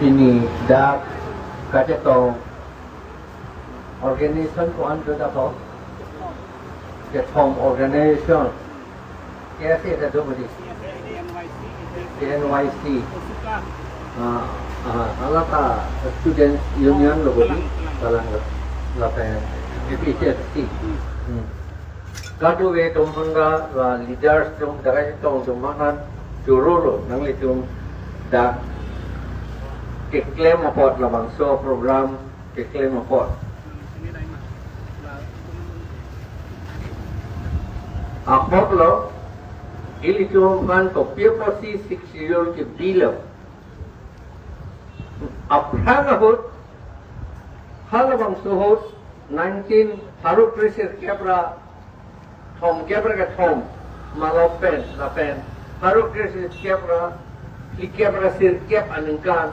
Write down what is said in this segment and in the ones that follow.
Chini dak kajetong organization ko an do da ko Ketom organization कैसे है दो बड़ी NYC alata students union lo bodi talang lapen APSC kadu we tumhanga la leaders tum dagai tong tumanan jurolo nang litum da ke claim apot la bangso program ke claim apot apot lo ilitum kan ko PFC 6 year ke bill apranga hot halabang sohot 19 haru krisir kebra thom kebra ke thom malopen lapen haru krisir kebra li kebra sir keb anengkan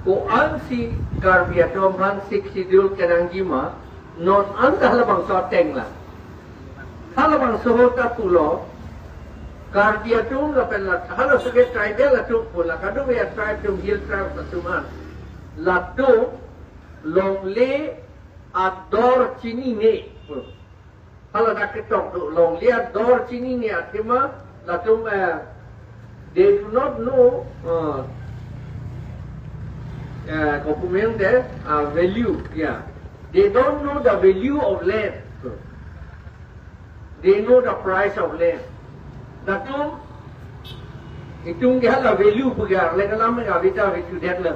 ko ansi karbiatom han 6 schedule kenanggima non anta halabang so tengla halabang sohot apulo Karbiatum lapen la halo suge tribal atum pula kadu we tribe tum hill tribe atuman latu longle ador chini ne halo daketong tu longle ador chini ne atima latum they do not know document the value, yeah, they don't know the value of land, they know the price of land. Datum itung ke hala value pugar lekalam ga vita vitu detla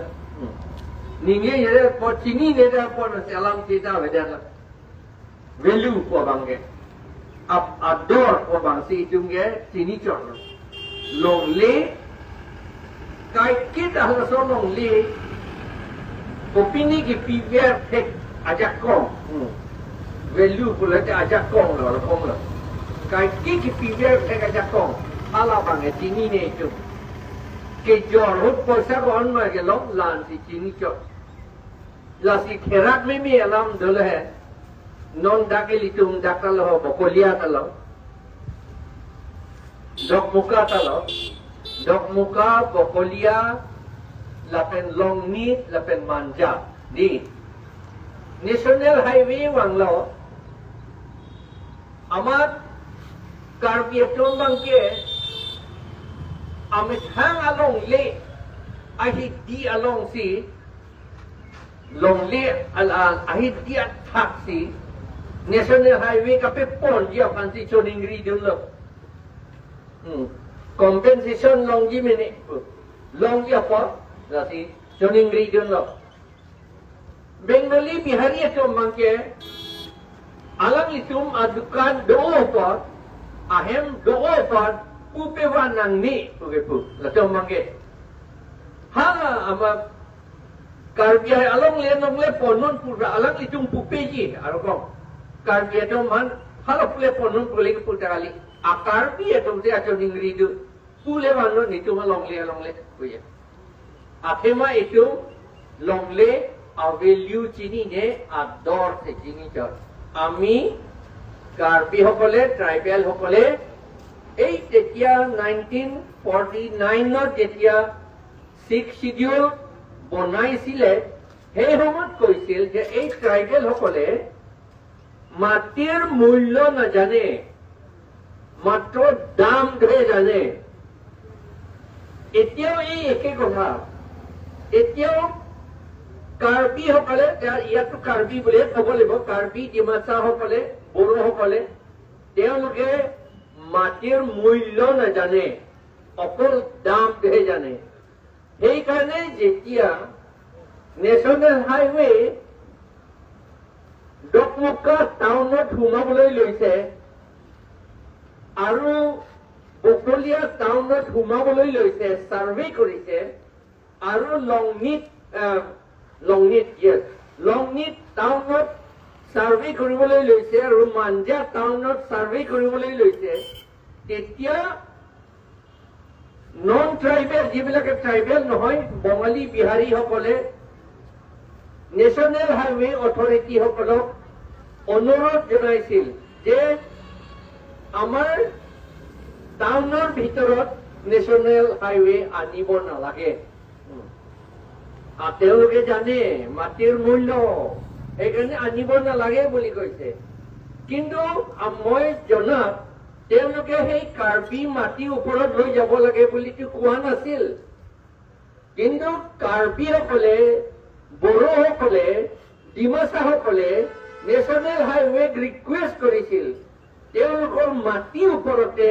ninge yere po chini ne da po na alam tita vedat la value po bangge ap ador po bang si itung ke chini chon long le kai ke da hala so long le opini ke PVR tek ajak kong value pula te ajak kong lo kong lo kai ki ki PVR tek ajak kong ala bang e chini ne chu ke jor hut poisa ko on ma ke long lan si chini cho la si kherat me me alam dole hai non dake litum dakal ho bokolia talo dok muka talo dok muka bokolia lapen long nit lapen manja di national highway wanglo amat karbiatom bangke amit hang along le ahi di along si long le al ahi di athak si national highway kape pon dia fancy choningri dum lo compensation long ji mene long ya pa la si choningri dum lo Bengali Bihari atom bangke alang itum adukan do pa ahem do pa pupe wa nang ni puke pu la tom bangke ha ama karbia along le nong le ponon pura alang itum pupe ji aro kong karbia tom han halop le ponon pule pu takali a karbia tom te acho ningri du pule wa no ni tum long le puye athema itum long le a value chini ne a dor se chini chor ami Karbi সকলে tribal সকলে এই তেতিয়া 1949 যেতিয়া 6 schedule বনাইছিলে সেই সময়ত কৈছিল যে এই ট্রাইবেল সকলে মাটিৰ মূল্য নাজানে মাত্ৰ দাম ধৰে জানে। এতিয়াও এই একে কথা, এতিয়াও কাৰ্বি সকলে, ইয়াতো কাৰ্বি বুলিয়ে ক'ব লাগিব, কাৰ্বি ডিমাচা সকলে বড়োসকলে তেওঁলোকে মাটিৰ মূল্য নাজানে, অকল দামটোহে জানে। সেইকাৰণে যেতিয়া নেশ্যনেল হাইৱে ডকমকা টাউনত সোমাবলৈ লৈছে আৰু বকলীয়া টাউনত সোমাবলৈ লৈছে, ছাৰ্ভে কৰিছে আৰু লংনিত টাউনত ছাৰ্ভে কৰিবলৈ লৈছে আৰু মাঞ্জা টাউনত ছাৰ্ভে কৰিবলৈ লৈছে, তেতিয়া নন ট্ৰাইবেল যিবিলাকে ট্ৰাইবেল নহয় বঙালী বিহাৰীসকলে নেশ্যনেল হাইৱে অথৰিটিসকলক অনুৰোধ জনাইছিল যে আমাৰ টাউনৰ ভিতৰত নেশ্যনেল হাইৱে আনিব নালাগে। তেওঁলোকে জানে মাটিৰ মূল্য, সেইকাৰণে আনিব নালাগে বুলি কৈছে। কিন্তু মই জনাত তেওঁলোকে সেই কাৰ্বি মাটিৰ ওপৰত লৈ যাব লাগে বুলিতো কোৱা নাছিল। কিন্তু কাৰ্বিসকলে, বড়োসকলে, ডিমাচাসকলে নেশ্যনেল হাইৱেক ৰিকুৱেষ্ট কৰিছিল তেওঁলোকৰ মাটিৰ ওপৰতে,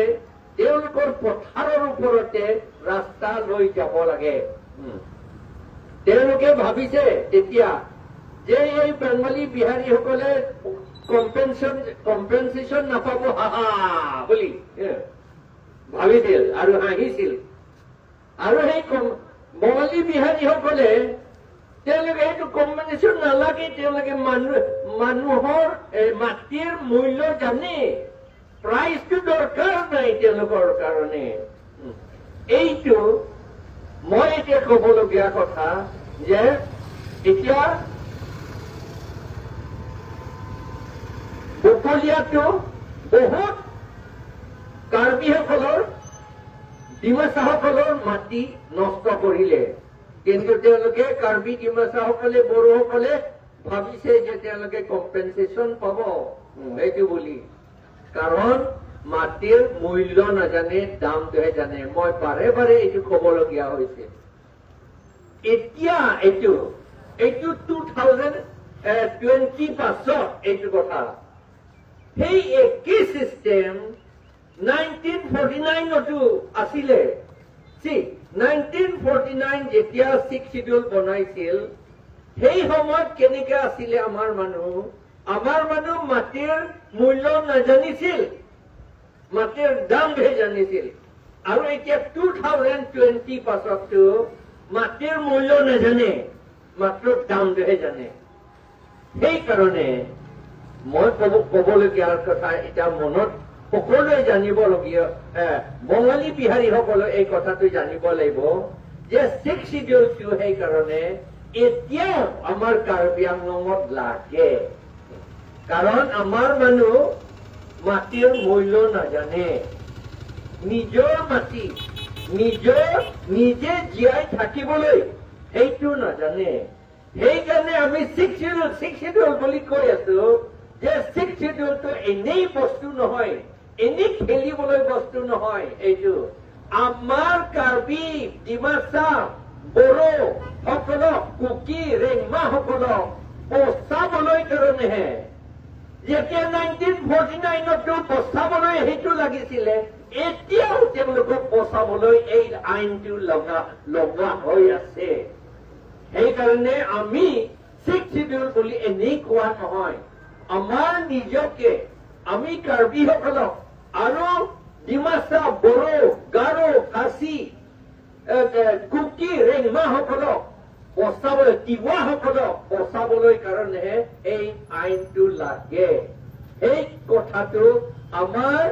তেওঁলোকৰ পথাৰৰ ওপৰতে ৰাস্তা লৈ যাব লাগে। তেওঁলোকে ভাবিছে তেতিয়া যে এই বেংগলী বিহাৰীসকলে কম্পেনচেশ্যন নাপাব হাহা বুলি ভাবিছিল আৰু হাঁহিছিল। আৰু সেই বঙালী বিহাৰীসকলে তেওঁলোকে সেইটো কম্পেনচেশ্যন নালাগে, তেওঁলোকে মানুহৰ মাটিৰ মূল্য জানে, প্ৰাইচটো দৰকাৰ নাই তেওঁলোকৰ কাৰণে। এইটো মই এতিয়া ক'বলগীয়া কথা যে এতিয়া বকলীয়াটো বহুত কাৰ্বিসকলৰ, ডিমাচাসকলৰ মাটি নষ্ট কৰিলে। কিন্তু তেওঁলোকে কাৰ্বি ডিমাচাসকলে, বড়োসকলে ভাবিছে যে তেওঁলোকে কম্পেনচেশ্যন পাব সেইটো বুলি। কাৰণ মাটিৰ মূল্য নাজানে, দামটোহে জানে। মই বাৰে বাৰে এইটো ক'বলগীয়া হৈছে। এতিয়া এইটো এইটো 2020 পাছত এইটো কথা, সেই একেই চিষ্টেম 1949তো আছিলে। চি 1949 যেতিয়া ছিক্স চিডিউল বনাইছিল, সেই সময়ত কেনেকে আছিলে আমাৰ মানুহ? আমাৰ মানুহ মাটিৰ মূল্য নাজানিছিল, মাটিৰ দামহে জানিছিল। আৰু এতিয়া 2020 পাছততো মাটিৰ মূল্য নাজানে, মাত্ৰ দামটোহে জানে। সেইকাৰণে মই ক'বলগীয়া কথা এতিয়া মনত সকলোৱে জানিবলগীয়া, বঙালী বিহাৰীসকলে এই কথাটো জানিব লাগিব যে ছিক্স চিডিউলটো সেইকাৰণে এতিয়াও আমাৰ কাৰ্বি আংলঙত লাগে। কাৰণ আমাৰ মানুহ মাটিৰ মূল্য নাজানে, নিজৰ মাটি নিজৰ নিজে জীয়াই থাকিবলৈ সেইটো নাজানে। সেইকাৰণে আমি ছিক্স চিডিউল বুলি কৈ আছো যে ছিক্স চিডিউলটো এনেই বস্তু নহয়, এনেই খেলিবলৈ বস্তু নহয়। এইটো আমাৰ কাৰ্বি, ডিমাচা, বড়ো সকলক, কুকি, ৰেংমাসকলক বচাবলৈ কাৰণেহে। যেতিয়া 1949তো বচাবলৈ সেইটো লাগিছিলে, এতিয়াও তেওঁলোকক বচাবলৈ এই আইনটো লগা হৈ আছে। সেইকাৰণে আমি ছিক্স চিডিউল বুলি এনেই কোৱা নহয়। আমাৰ নিজকে, আমি কাৰ্বিসকলক আৰু ডিমাচা, বড়ো, গাৰো, খাচী, কুকি, ৰেংমাসকলক বচাবলৈ, তিৱাসকলক বচাবলৈ কাৰণেহে এই আইনটো লাগে। সেই কথাটো আমাৰ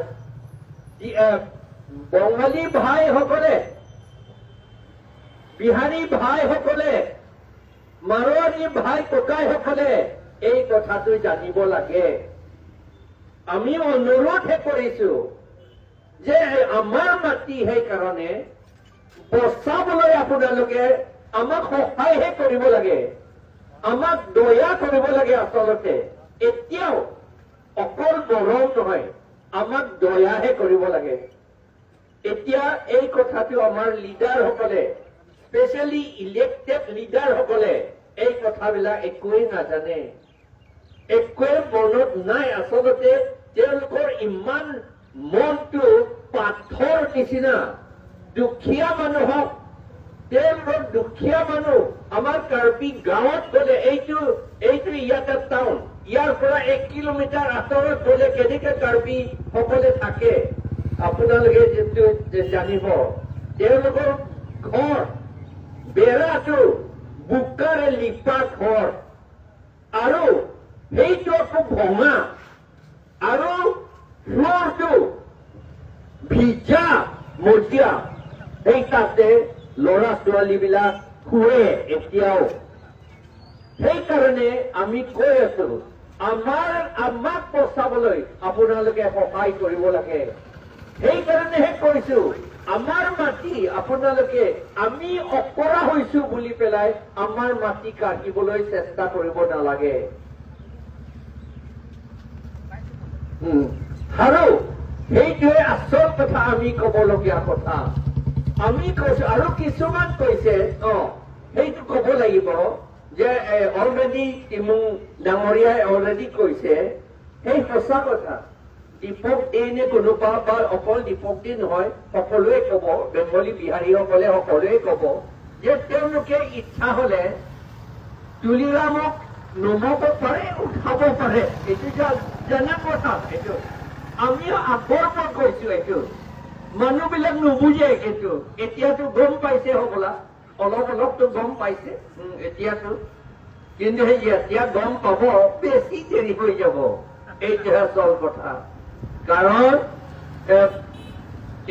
বঙালী ভাইসকলে, বিহাৰী ভাইসকলে, মাৰোৱাৰী ভাই ককাইসকলে এই কথাটো জানিব লাগে। আমি অনুৰোধহে কৰিছো যে আমাৰ মাটি সেইকাৰণে বচাবলৈ আপোনালোকে আমাক সহায়হে কৰিব লাগে, আমাক দয়া কৰিব লাগে। আচলতে এতিয়াও অকল মৰম নহয়, আমাক দয়াহে কৰিব লাগে। এতিয়া এই কথাটো আমাৰ লিডাৰসকলে, স্পেচিয়েলি ইলেক্টেড লিডাৰসকলে এই কথাবিলাক একোৱেই নাজানে, একোৱে মনত নাই। আচলতে তেওঁলোকৰ ইমান মনটো পাথৰ নিচিনা। দুখীয়া মানুহক, তেওঁলোকৰ দুখীয়া মানুহ আমাৰ কাৰ্বি গাঁৱত গ'লে, এইটো ইয়াতে টাউন, ইয়াৰ পৰা 1 কিলোমিটাৰ আঁতৰত গ'লে কেনেকে কাৰ্বি সকলে থাকে আপোনালোকে যিটো জানিব। তেওঁলোকৰ ঘৰ বেৰাটো বোকাৰে লিপা ঘৰ, আৰু সেইটো আকৌ ভঙা, আৰু ফ্ল'ৰটো ভিজা মজিয়া, সেই তাতে ল'ৰা ছোৱালীবিলাক শুৱে এতিয়াও। সেইকাৰণে আমি কৈ আছো, আমাক বচাবলৈ আপোনালোকে সহায় কৰিব লাগে। সেইকাৰণেহে কৈছো আমাৰ মাটি আপোনালোকে আমি অকৰা হৈছো বুলি পেলাই আমাৰ মাটি কাটিবলৈ চেষ্টা কৰিব নালাগে। আৰু সেইটোৱে আচল কথা, আমি ক'বলগীয়া কথা আমি কৈছো। আৰু কিছুমান কৈছে সেইটো ক'ব লাগিব যে অলৰেডি তিমুং ডাঙৰীয়াই অলৰেডি কৈছে, সেই সঁচা কথা। দীপক দে নে কোনোবা বা অকল দীপক দে নহয়, সকলোৱে ক'ব, বেংগলী বিহাৰীসকলে সকলোৱে ক'ব যে তেওঁলোকে ইচ্ছা হ'লে তুলিৰামক নমাব পাৰে, উঠাব পাৰে। এইটো জনা কথা, এইটো আমিও আগৰ পৰা কৈছো। এইটো মানুহবিলাক নুবুজে, কিন্তু এতিয়াতো গম পাইছে হ'বলা, অলপ অলপতো গম পাইছে এতিয়াতো, কিন্তু সেই এতিয়া গম পাব বেছি দেৰি হৈ যাব। এইটোহে আচল কথা। কাৰণ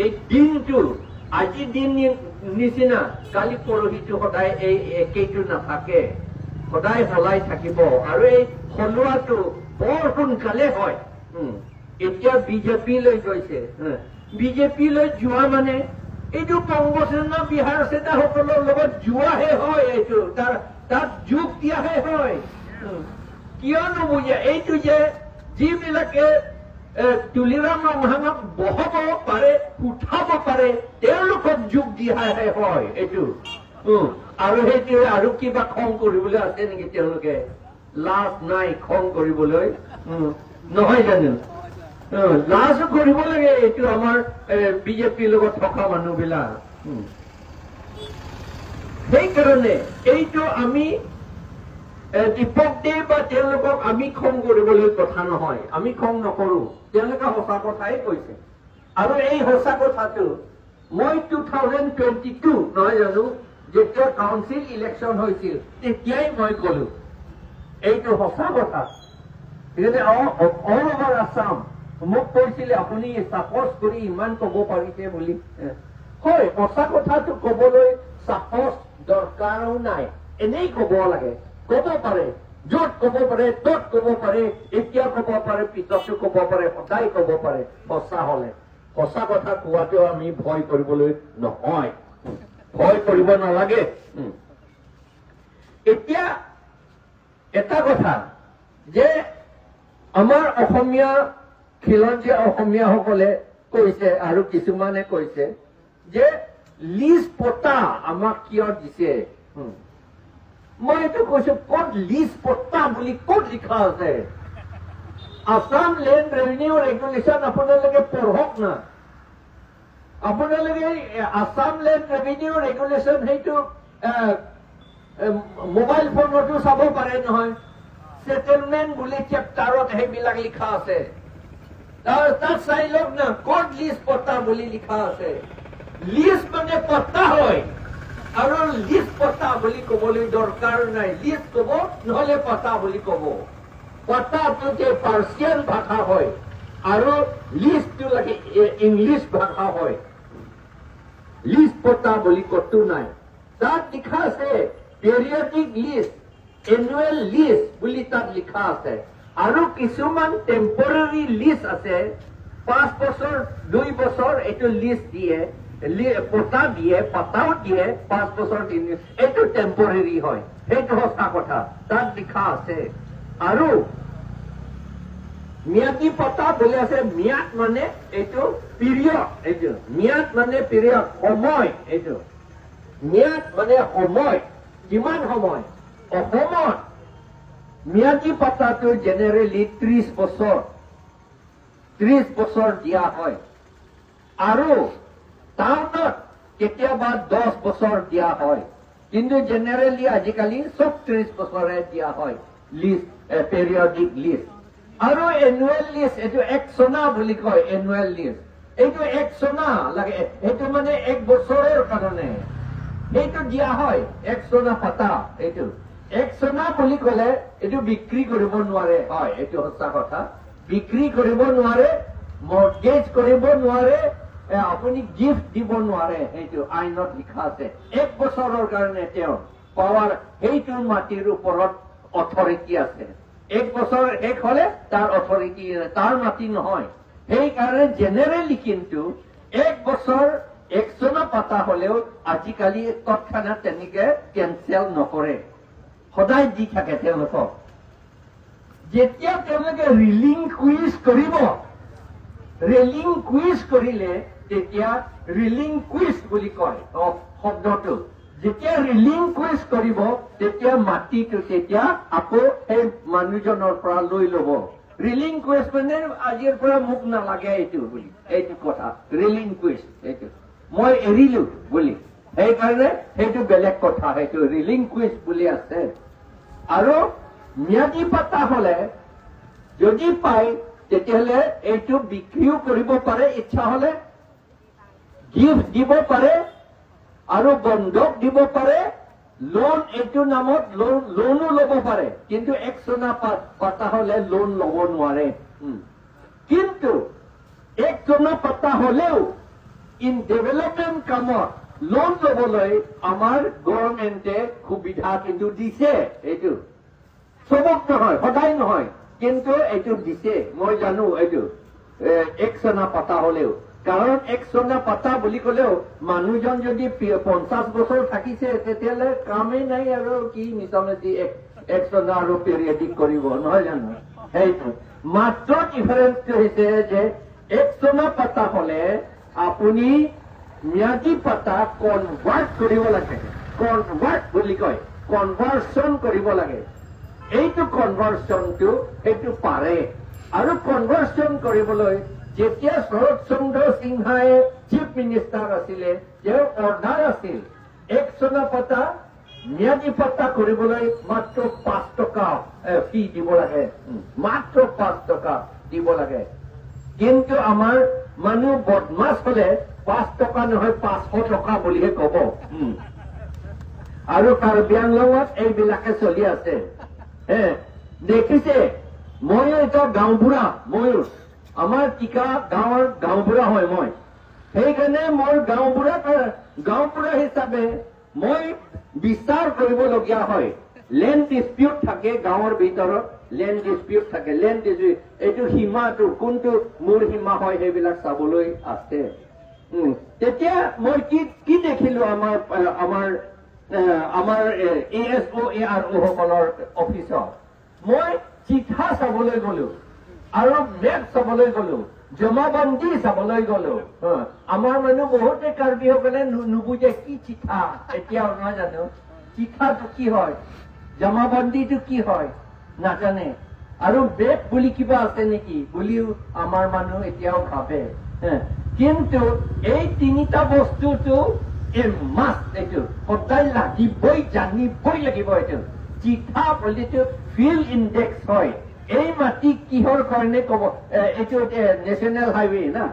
এই দিনটো আজি দিন নিচিনা কালি পৰহিটো সদায় এই একেইটো নাথাকে, সদায় সলাই থাকিব। আৰু এই সলোৱাটো বৰ সোনকালে হয়। এতিয়া বিজেপিলৈ গৈছে, বিজেপিলৈ যোৱা মানে এইটো বংগ সেনা বিহাৰ সেনাসকলৰ লগত যোৱাহে হয়, এইটো তাত যোগ দিয়াহে হয়। কিয় নুবুজে এইটো যে যিবিলাকে তুলিৰাম ৰংহাঙক বহাব পাৰে, উঠাব পাৰে, তেওঁলোকক যোগ দিয়াহে হয় এইটো। আৰু সেইটোৱে আৰু কিবা খং কৰিবলৈ আছে নেকি? তেওঁলোকে লাজ নাই খং কৰিবলৈ, নহয় জানো? লাজ কৰিব লাগে এইটো আমাৰ বিজেপিৰ লগত থকা মানুহবিলাক। সেইকাৰণে এইটো আমি দীপক দে বা তেওঁলোকক আমি খং কৰিবলৈ কথা নহয়, আমি খং নকৰো। তেওঁলোকে সঁচা কথাই কৈছে। আৰু এই সঁচা কথাটো মই 2022 নহয় জানো, যেতিয়া কাউন্সিল ইলেকশ্যন হৈছিল তেতিয়াই মই কলো এইটো সঁচা কথা। সেইকাৰণে অল অভাৰ আছাম মোক কৈছিলে আপুনি সাহস কৰি ইমান ক'ব পাৰিছে বুলি। হয়, সঁচা কথাটো ক'বলৈ সাহস দৰকাৰো নাই, এনেই ক'ব লাগে। ক'ব পাৰে, য'ত ক'ব পাৰে ত'ত ক'ব পাৰে, এতিয়া ক'ব পাৰে, পিছতো ক'ব পাৰে, সদায় ক'ব পাৰে। সঁচা হ'লে সঁচা কথা কোৱাটো আমি ভয় কৰিবলৈ নহয়, ভয় কৰিব নালাগে। এতিয়া এটা কথা যে আমাৰ অসমীয়া খিলঞ্জীয়া অসমীয়াসকলে কৈছে আৰু কিছুমানে কৈছে যে লিজ পট্টা আমাক কিয় দিছে? মই এইটো কৈছো, ক'ত লিজ পট্টা বুলি ক'ত লিখা আছে? আছাম লেণ্ড ৰেভিনিউ ৰেগুলেশ্যন আপোনালোকে পঢ়ক না। আপোনালোকে আছাম লেণ্ড ৰেভিনিউ ৰেগুলেশ্যন সেইটো মোবাইল ফোনতো চাব পাৰে নহয়। ছেটেলমেণ্ট বুলি চেপ্টাৰত সেইবিলাক লিখা আছে, তাত চাই লওক না ক'ত লিজ পট্টা বুলি লিখা আছে। লিজ মানে পট্টা হয়, আৰু লিজ পট্টা বুলি ক'বলৈ দৰকাৰ নাই। লিজ ক'ব নহ'লে পট্টা বুলি ক'ব। পট্টাটো যে পাৰ্চিয়ান ভাষা হয় আৰু লিজটো লাগে ইংলিছ ভাষা হয়। লিজ পট্টা বুলি ক'তো নাই। তাত লিখা আছে পেৰিয়ডিক লিজ, এনুৱেল লিজ বুলি তাত লিখা আছে। আৰু কিছুমান টেম্পৰাৰী লিজ আছে, 5 বছৰ 2 বছৰ এইটো লিজ দিয়ে, পট্টা দিয়ে, পাতাও দিয়ে 5 বছৰ 3, এইটো টেম্পৰাৰী হয়। সেইটো সঁচা কথা, তাত লিখা আছে। আৰু ম্যাদী পট্টা বুলি আছে, ম্যাদ মানে এইটো পিৰিয়ড, এইটো ম্যাদ মানে পিৰিয়ড, সময়। এইটো ম্যাদ মানে সময়, কিমান সময়। অসমত ম্যাদী পট্টাটো জেনেৰেলি 30 বছৰ, 30 বছৰ দিয়া হয়। আৰু টাউনত কেতিয়াবা 10 বছৰ দিয়া হয়, কিন্তু জেনেৰেলি আজিকালি চব 30 বছৰে দিয়া হয় লিজ, পেৰিয়ডিক লিজ। আৰু এনুৱেল লিজ এইটো এক চনা বুলি কয়, এনুৱেল লিজ। এইটো এক চনা লাগে, সেইটো মানে 1 বছৰৰ কাৰণে সেইটো দিয়া হয়, এক চনা পাতা। এইটো এক চনা বুলি ক'লে এইটো বিক্ৰী কৰিব নোৱাৰে, হয় এইটো সঁচা কথা, বিক্ৰী কৰিব নোৱাৰে, মৰ্গেজ কৰিব নোৱাৰে, আপুনি গিফ্ট দিব নোৱাৰে, সেইটো আইনত লিখা আছে। 1 বছৰৰ কাৰণে তেওঁ পাৱাৰ সেইটো মাটিৰ ওপৰত অথৰিটি আছে। 1 বছৰ শেষ হলে তাৰ অথৰিটি, তাৰ মাটি নহয়। সেইকাৰণে জেনেৰেলি কিন্তু 1 বছৰ একচনা পাতা হলেও আজিকালি তৎক্ষণাত তেনেকে কেনচেল নকৰে, সদায় দি থাকে তেওঁলোকক। যেতিয়া তেওঁলোকে ৰিলিংকুইজ কৰিব, ৰিলিংকুইজ কৰিলে তেতিয়া ৰিলিংকুইজ বুলি কয় শব্দটো, যেতিয়া ৰিলিংকুইজ কৰিব তেতিয়া মাটিটো তেতিয়া আকৌ সেই মানুহজনৰ পৰা লৈ ল'ব। ৰিলিংকুইজ মানে আজিৰ পৰা মোক নালাগে এইটো বুলি, এইটো কথা ৰিলিংকুইজ, এইটো মই এৰিলো বুলি, সেইকাৰণে সেইটো বেলেগ কথা, সেইটো ৰিলিংকুইজ বুলি আছে। আৰু ম্যাদী পাতা হলে যদি পায় তেতিয়াহ'লে এইটো বিক্ৰীও কৰিব পাৰে, ইচ্ছা হলে গিফ্ট দিব পাৰে আৰু বন্ধক দিব পাৰে, লোন এইটো নামত লোনো ল'ব পাৰে, কিন্তু একচনা পাতা হলে লোন ল'ব নোৱাৰে। কিন্তু একচনা পাতা হলেও ইন ডেভেলপমেণ্ট কামত লোন ল'বলৈ আমাৰ গভৰ্ণমেণ্টে সুবিধা কিন্তু দিছে। এইটো চবক নহয়, সদায় নহয়, কিন্তু এইটো দিছে, মই জানো এইটো একচনা পাতা হলেও। কাৰণ একচনা পাতা বুলি ক'লেও মানুহজন যদি 50 বছৰ থাকিছে তেতিয়াহ'লে কামেই নাই আৰু কি মিছামিছি একচনা আৰু পিৰিয়ডিক কৰিব, নহয় জানো? সেইটো মাত্ৰ ডিফাৰেন্সটো হৈছে যে একচনা পাতা হলে আপুনি ম্যাদী পাতা কনভাৰ্ট কৰিব লাগে, কনভাৰ্ট বুলি কয়, কনভাৰ্চন কৰিব লাগে। এইটো কনভাৰ্চনটো সেইটো পাৰে। আৰু কনভাৰ্চন কৰিবলৈ যেতিয়া শৰৎ চন্দ্ৰ সিনহাই চিফ মিনিষ্টাৰ আছিলে, তেওঁৰ অৰ্ডাৰ আছিল একচনা পাতা ম্যাদী পাতা কৰিবলৈ মাত্ৰ 5 টকা ফি দিব লাগে, মাত্ৰ 5 টকা দিব লাগে। কিন্তু আমাৰ মানুহ বদমাছ হলে 5 টকা নহয় 500 টকা বুলিহে কব। আৰু কাৰ্বি আংলঙত এইবিলাকে চলি আছে। দেখিছে, ময়ো এটা গাঁওবুঢ়া, ময়ো আমাৰ টিকা গাঁৱৰ গাঁওবুঢ়া হয় মই, সেইকাৰণে মোৰ গাঁওবুঢ়া হিচাপে মই বিচাৰ কৰিবলগীয়া হয়। লেণ্ড ডিছপিউট থাকে গাঁৱৰ ভিতৰত, লেণ্ড ডিছপিউট থাকে, লেণ্ড ডিছপিউট এইটো সীমাটো কোনটো মোৰ সীমা হয় সেইবিলাক চাবলৈ আছে। তেতিয়া মই কি কি দেখিলো আমাৰ আমাৰ আমাৰ এ এছ অ' এ আৰ অ' সকলৰ অফিচত মই চিঠা চাবলৈ গলো আৰু মেপ চাবলৈ গলো, জমাবন্দী চাবলৈ গলো। আমাৰ মানুহ বহুতে কাৰ্বিসকলে নুবুজে কি চিঠা, এতিয়াও নহয় জানো চিঠাটো কি হয়, জমাবন্দীটো কি হয় নাজানে, আৰু মেপ বুলি কিবা আছে নেকি বুলিও আমাৰ মানুহ এতিয়াও ভাবে। কিন্তু এই তিনিটা বস্তুটো এ মাষ্ট, এইটো সদায় লাগিবই, জানিবই লাগিব। এইটো চিঠা বুলিটো ফিল্ড ইণ্ডেক্স হয়। এই মাটি কিহৰ কাৰণে কব, এইটো নেশ্যনেল হাইৱে না,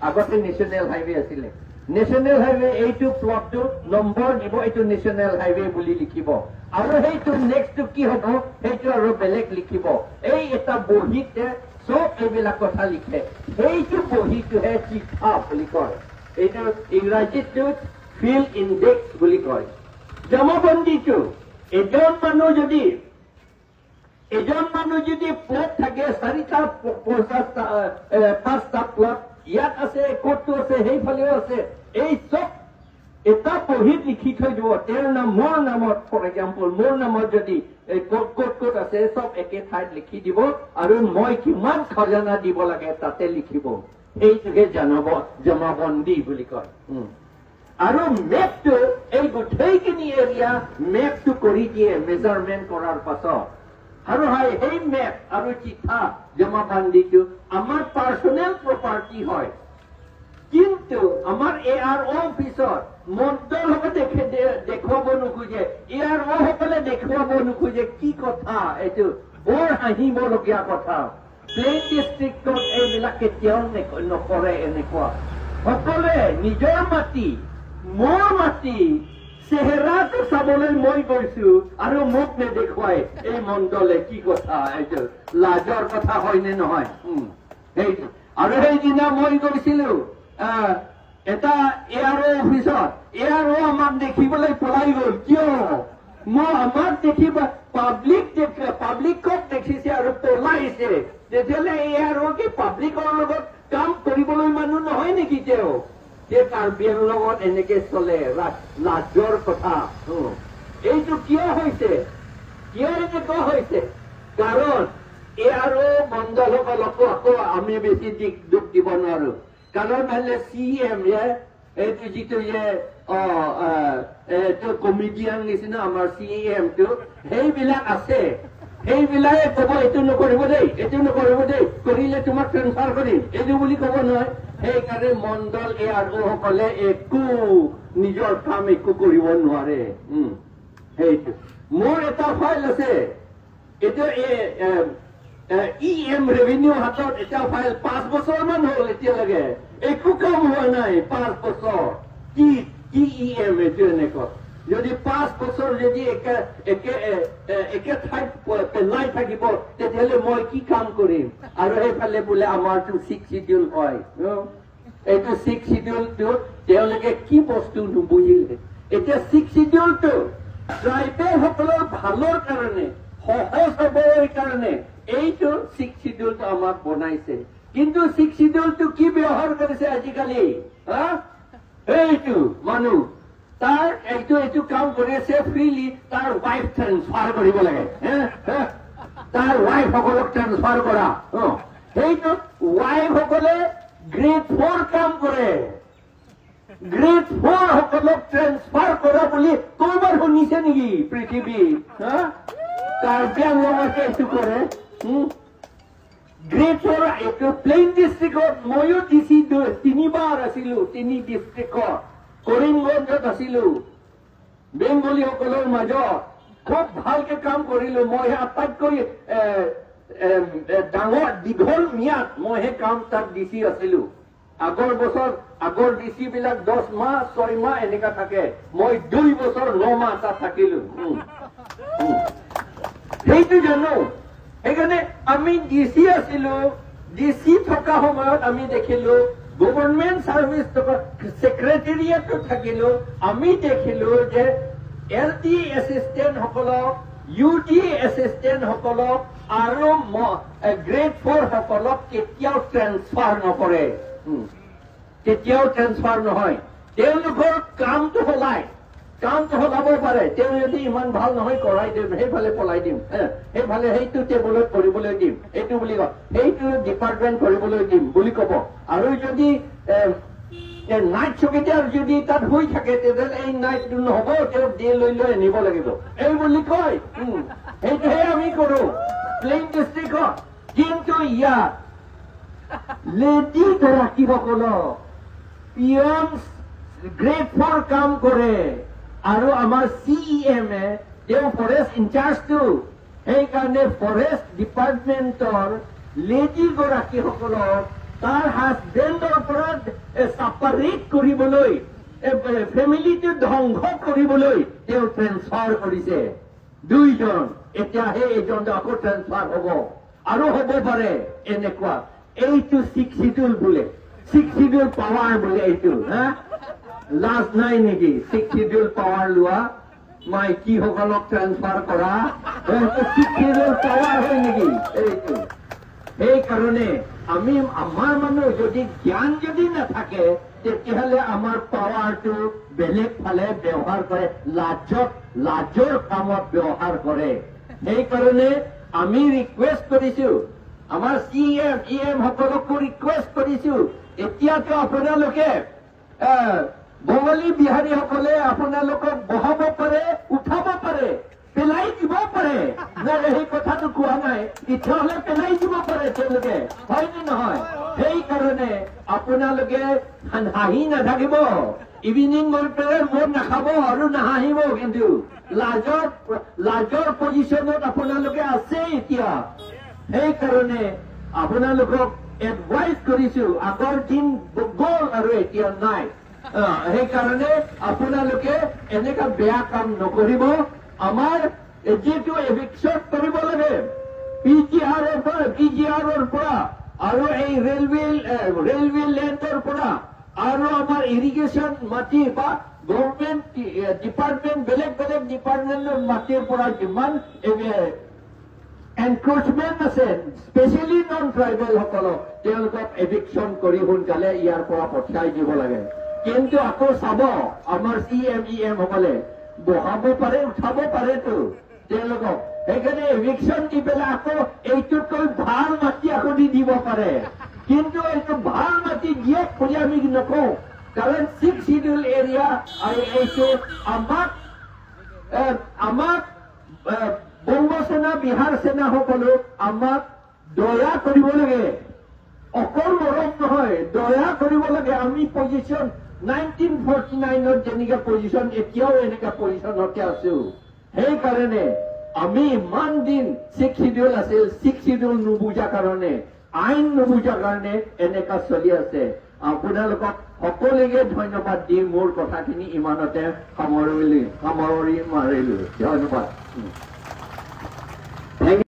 আগতে নেশ্যনেল হাইৱে আছিলে, নেশ্যনেল হাইৱে এইটো প্লটটো নম্বৰ দিব, এইটো নেশ্যনেল হাইৱে বুলি লিখিব, আৰু সেইটো নেক্সটটো কি হ'ব সেইটো আৰু বেলেগ লিখিব। এই এটা বহীতে চব এইবিলাক কথা লিখে, সেইটো বহীটোহে চিঠা বুলি কয়, এইটো ইংৰাজীতটো ফিল্ড ইণ্ডেক্স বুলি কয়। জমাবন্দীটো এজন মানুহ যদি প্লট থাকে 4টা 50টা 5টা প্লট ইয়াত আছে, ক'তটো আছে, সেইফালেও আছে, এই চব এটা বহীত লিখি থৈ দিব তেওঁৰ নাম, মোৰ নামত, ফৰ এক্সাম্পল মোৰ নামত যদি ক'ত ক'ত ক'ত আছে চব একে ঠাইত লিখি দিব, আৰু মই কিমান খজানা দিব লাগে তাতে লিখিব, সেইটোকে জমাবন্দী বুলি কয়। আৰু মেপটো এই গোটেইখিনি এৰিয়া মেপটো কৰি দিয়ে মেজাৰমেণ্ট কৰাৰ পাছত। আৰু হয় সেই মেপ আৰু চিঠা জমাবন্দীটো আমাৰ পাৰ্চনেল প্ৰপাৰ্টি হয়, কিন্তু আমাৰ এ আৰ অ' অফিচত মণ্ডলসকলে দেখুৱাব নোখোজে, এ আৰ অ' সকলে দেখুৱাব নোখোজে। কি কথা, এইটো বৰ হাঁহিবলগীয়া কথা। প্লেইন ডিষ্ট্ৰিক্টত এইবিলাক কেতিয়াও নকৰে এনেকুৱা। সকলোৱে নিজৰ মাটি, মোৰ মাটি চেহেৰাটো চাবলৈ মই গৈছো আৰু মোক নেদেখুৱাই এই মণ্ডলে, কি কথা, এইটো লাজৰ কথা হয়নে নহয়? সেইটো। আৰু সেইদিনা মই গৈছিলো এটা এ আৰ অ' অফিচত, এ আৰ অ' আমাক দেখিবলৈ পলাই গ'ল। কিয়? মই আমাক দেখিব পাব্লিকক দেখিছে আৰু পলাইছে। তেতিয়াহ'লে এ আৰ অ' কি পাব্লিকৰ লগত কাম কৰিবলৈ মানুহ নহয় নেকি তেওঁ? সেই কাৰ্বি আংলঙত এনেকে চলে। লাজৰ কথা। এইটো কিয় হৈছে, কিয় এনেকুৱা হৈছে? কাৰণ এই আৰু মণ্ডলসকলকো আকৌ আমি বেছি দুখ দিব নোৱাৰো। কাৰণ হ'লে চি এম এইটো যিটো যে এইটো কমেডিয়ান নিচিনা আমাৰ চি এমটো, সেইবিলাক আছে, সেইবিলাকে ক'ব এইটো নকৰিব দেই, এইটো নকৰিব দেই, কৰিলে তোমাক ট্ৰেন্সফাৰ কৰিম, এইটো বুলি ক'ব নহয়। সেইকাৰণে মণ্ডল এ আৰ অ সকলে একো নিজৰ কাম একো কৰিব নোৱাৰে। সেইটো মোৰ এটা ফাইল আছে, এইটো ই এম ৰেভিনিউ হাতত এটা ফাইল 5 বছৰমান হ'ল, এতিয়ালৈকে একো কাম হোৱা নাই। 5 বছৰ কি কি ই এম এইটো এনেকুৱা যদি 5 বছৰ যদি একে একে একে ঠাইত পেলাই থাকিব, তেতিয়াহ'লে মই কি কাম কৰিম? আৰু সেইফালে বোলে আমাৰটো ছিক্স চিডিউল হয়। এইটো ছিক্স চিডিউলটো তেওঁলোকে কি বস্তু নুবুজিলে। এতিয়া ছিক্স চিডিউলটো ট্ৰাইবেলসকলৰ ভালৰ কাৰণে, সহজ হ'বৰ কাৰণে এইটো ছিক্স চিডিউলটো আমাক বনাইছে। কিন্তু ছিক্স চিডিউলটো কি ব্যৱহাৰ কৰিছে আজিকালি? হা, এইটো মানুহ তাৰ এইটো এইটো কাম কৰি আছে ফ্ৰীলি, তাৰ ৱাইফ ট্ৰেন্সফাৰ কৰিব লাগে, তাৰ ৱাইফ সকলক ট্ৰেন্সফাৰ কৰা। সেইটো ৱাইফ সকলে গ্ৰেড 4 কাম কৰে, গ্ৰেড 4 সকলক ট্ৰেন্সফাৰ কৰা বুলি ক'ৰবাত শুনিছে নেকি পৃথিৱীত? হা, কাৰ্বি আংলঙতে এইটো কৰে। গ্ৰেড 4 এইটো প্লেইন ডিষ্ট্ৰিক্টত ময়ো ডি চি 3বাৰ আছিলো, 3 ডিষ্ট্ৰিক্টত, কৰিমগঞ্জত আছিলো, বেংগলীসকলৰ মাজত খুব ভালকে কাম কৰিলো। মই আটাইতকৈ ডাঙৰ দীঘল ম্যাদ মই সেই কাম তাত ডি চি আছিলো। আগৰ বছৰ আগৰ ডি চি বিলাক 10 মাহ 6 মাহ এনেকা থাকে, মই 2 বছৰ 9 মাহ তাত থাকিলো। সেইটো জানো। সেইকাৰণে আমি ডি চি আছিলো, ডি চি থকা সময়ত আমি দেখিলো গভৰ্ণমেণ্ট চাৰ্ভিচ থকা ছেক্ৰেটেৰিয়েটত থাকিলো, আমি দেখিলো যে এল টি এছিষ্টেণ্টসকলক, ইউ টি এছিষ্টেণ্টসকলক আৰু গ্ৰেড 4 সকলক কেতিয়াও ট্ৰেন্সফাৰ নকৰে, কেতিয়াও ট্ৰেন্সফাৰ নহয়। তেওঁলোকৰ কামটো সলাই, কামটো সলাব পাৰে। তেওঁ যদি ইমান ভাল নহয় কৰাই দিম, সেইফালে পলাই দিম, সেইফালে সেইটো টেবুলত কৰিবলৈ দিম, এইটো বুলি কয়, সেইটো ডিপাৰ্টমেণ্ট কৰিবলৈ দিম বুলি ক'ব। আৰু যদি নাইট চকীদাৰ যদি তাত শুই থাকে, তেতিয়াহ'লে এই নাইটটো নহ'ব, তেওঁক ডে লৈ লৈ আনিব লাগিব, এই বুলি কয়। সেইটোহে আমি কৰো প্লেইন ডিষ্ট্ৰিক্টত। কিন্তু ইয়াত লেডি গৰাকীসকলক পিয়ন গ্ৰেড 4 কাম কৰে, আৰু আমাৰ চি ই এম এ তেওঁ ফৰেষ্ট ইনচাৰ্জটো, সেইকাৰণে ফৰেষ্ট ডিপাৰ্টমেণ্টৰ লেডি গৰাকীসকলক তাৰ হাজবেণ্ডৰ পৰা ছেপাৰেট কৰিবলৈ, ফেমিলিটো ধ্বংস কৰিবলৈ তেওঁ ট্ৰেন্সফাৰ কৰিছে 2জন। এতিয়া সেই এজন আকৌ ট্ৰেন্সফাৰ হ'ব আৰু হ'ব পাৰে এনেকুৱা। এইটো ছিক্স চিডিউল বোলে, ছিক্স চিডিউল পাৱাৰ বোলে এইটো। হা, লাজ নাই নেকি ছিক্স চিডিউল পাৱাৰ লোৱা, মাইকীসকলক ট্ৰেন্সফাৰ কৰা, ছিক্স চিডিউল পাৱাৰ হয় নেকি এইটো? সেইকাৰণে আমি আমাৰ মানুহ যদি জ্ঞান যদি নাথাকে, তেতিয়াহ'লে আমাৰ পাৱাৰটো বেলেগ ফালে ব্যৱহাৰ কৰে, লাজৰ কামত ব্যৱহাৰ কৰে। সেইকাৰণে আমি ৰিকুৱেষ্ট কৰিছো, আমাৰ চি এম ই এম সকলকো ৰিকুৱেষ্ট কৰিছো, এতিয়াতো আপোনালোকে বঙালী বিহাৰীসকলে আপোনালোকক বহাব পাৰে, উঠাব পাৰে, পেলাই দিব পাৰে, সেই কথাটো কোৱা নাই, ইচ্ছা হলে পেলাই দিব পাৰে তেওঁলোকে, হয় নে নহয়? সেইকাৰণে আপোনালোকে হাঁহি নাথাকিব, ইভিনিং গৈ পেলাই মদ নাখাব আৰু নাহাঁহিব, কিন্তু লাজৰ পজিশ্যনত আপোনালোকে আছে এতিয়া। সেইকাৰণে আপোনালোকক এডভাইচ কৰিছো, আগৰ দিন গ'ল আৰু এতিয়া নাই। সেইকাৰণে আপোনালোকে এনেকুৱা বেয়া কাম নকৰিব। আমাৰ যিটো এভিকশ্যন কৰিব লাগে পি জি আৰৰ পৰা আৰু এই ৰেলৱে লেণ্ডৰ পৰা আৰু আমাৰ ইৰিগেশ্যন মাটি বা গভৰ্ণমেণ্ট ডিপাৰ্টমেণ্ট, বেলেগ বেলেগ ডিপাৰ্টমেণ্টৰ মাটিৰ পৰা যিমান এনক্ৰচমেণ্ট আছে, স্পেচিয়েলি নন ট্ৰাইবেলসকলক, তেওঁলোকক এভিকশ্যন কৰি সোনকালে ইয়াৰ পৰা পঠিয়াই দিব লাগে। কিন্তু আকৌ চাব আমাৰ চি এম ই এম সকলে বহাব পাৰে, উঠাব পাৰেতো তেওঁলোকক। সেইকাৰণে এভিকশ্যন দি পেলাই আকৌ এইটোতকৈ ভাল মাটি আকৌ দি দিব পাৰে। কিন্তু এইটো ভাল মাটি দিয়ক বুলি আমি নকওঁ, কাৰণ ছিক্স শিডিউল এৰিয়া আৰু এইটো আমাক বংগ সেনা, বিহাৰ সেনা সকলো আমাক দয়া কৰিব লাগে, অকল মৰম নহয়, দয়া কৰিব লাগে। আমি পজিশ্যন 1949ত যেনেকুৱা পজিশ্যন, এতিয়াও এনেকুৱা পজিশ্যনতে আছো। সেইকাৰণে আমি ইমান দিন ছিক্স শিডিউল আছিল, ছিক্স শিডিউল নুবুজা কাৰণে, আইন নুবুজা কাৰণে এনেকা চলি আছে। আপোনালোকক সকলোকে ধন্যবাদ দি মোৰ কথাখিনি ইমানতে সামৰি মাৰিলো। ধন্যবাদ। Thank